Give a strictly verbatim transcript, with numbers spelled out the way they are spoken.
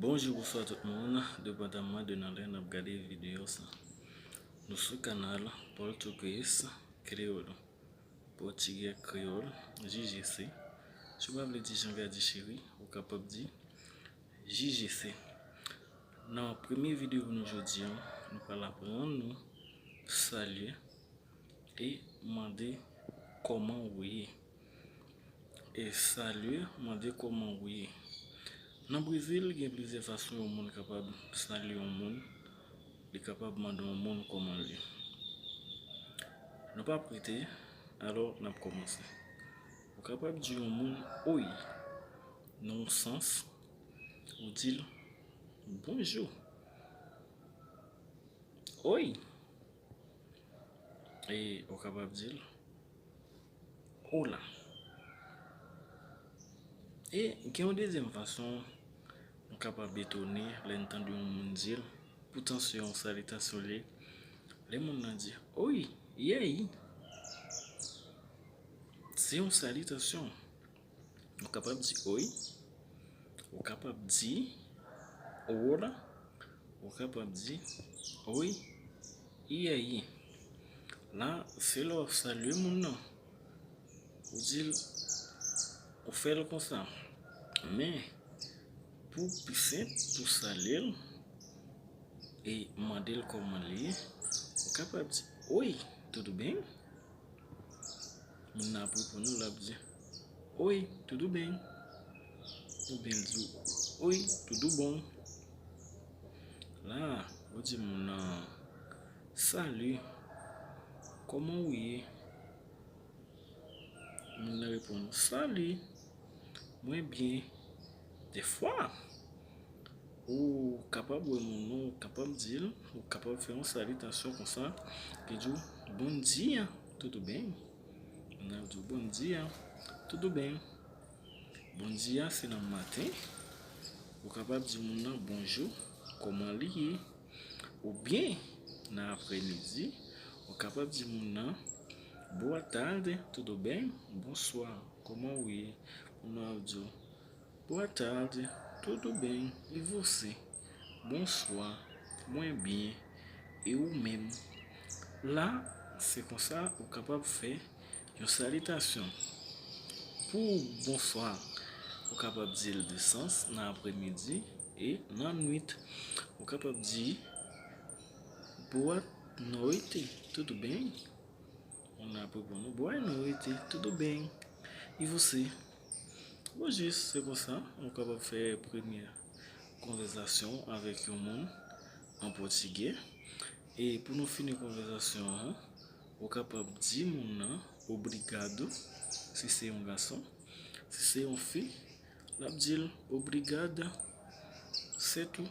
Bonjou, bonswa tout moun, depandaman de nan lè n ap gade videyo sa. Nou sou kanal Português Creole, Pòtigè Kreyòl, J G C. Si w pa vle di Jean Gady Chéri, ou kapab di J G C. Nan premye videyo nou jodi a, nou pral aprann nou salye e mande kòman ou ye. E salye, mande kòman ou ye. Nan Brezil, gen plizyè fason yon moun kapab salye yon moun. Li kapab mande yon moun kòman l ye. Nou p ap rete, alò n ap kòmanse. Ou kapab di yon moun oi. Nan yon sans, ou di l bonjou. Oi. E ou kapab di l hola. E gen yon dezyèm fason nou kapab etone lè n tande yon moun di l, poutan se yon salitasyon li ye. Lè moun nan di oi, e aí? Se yon salitasyon. Ou kapab di oi, ou kapab di hola, ou kapab di oi, e aí? La, se lè w ap salye moun nan. Ou di l, ou fè l konsa. Men, pou pi senp, pou salye l e mande l kòman li ye, ou kapab di oi, tudo bem? Moun nan ap reponn ou, l ap di oi, tudo bem. Oubyen l di w oi, tudo bom. La, ou di moun nan salut, kòman ou ye? Moun nan reponn salut, mwen byen. Defwa, ou kapab wè moun nan, ou kapab di l, ou kapab fè yon salitasyon konsa, ki di w bom dia, tudo bem? Moun nan di w bom dia, tudo bem. Bom dia se nan maten, ou kapab di moun nan bonjou, kòman li ye? Oubyen nan aprèmidi, ou kapab di moun nan boa tarde, tudo bem? Bonswa, kòman ou ye? Moun nan ap di w boa tarde, tudo bem, e você? Bonswa, mwen byen, e ou menm? La, se konsa ou kapab fè yon salitasyon. Pou bonswa, ou kapab di l de sans nan aprèmidi e nan nwit. Ou kapab di boa noite, tudo bem? Moun nan ap reponn ou boa noite, tudo bem? E você? Bon, jis se konsa ou kapab fè premye konvèsasyon avèk yon moun an pòtigè. E pou nou fini konvèsasyon an, ou kapab di moun nan obrigado, si se yon gason. Si se yon fi, l ap di l obrigada, se tou.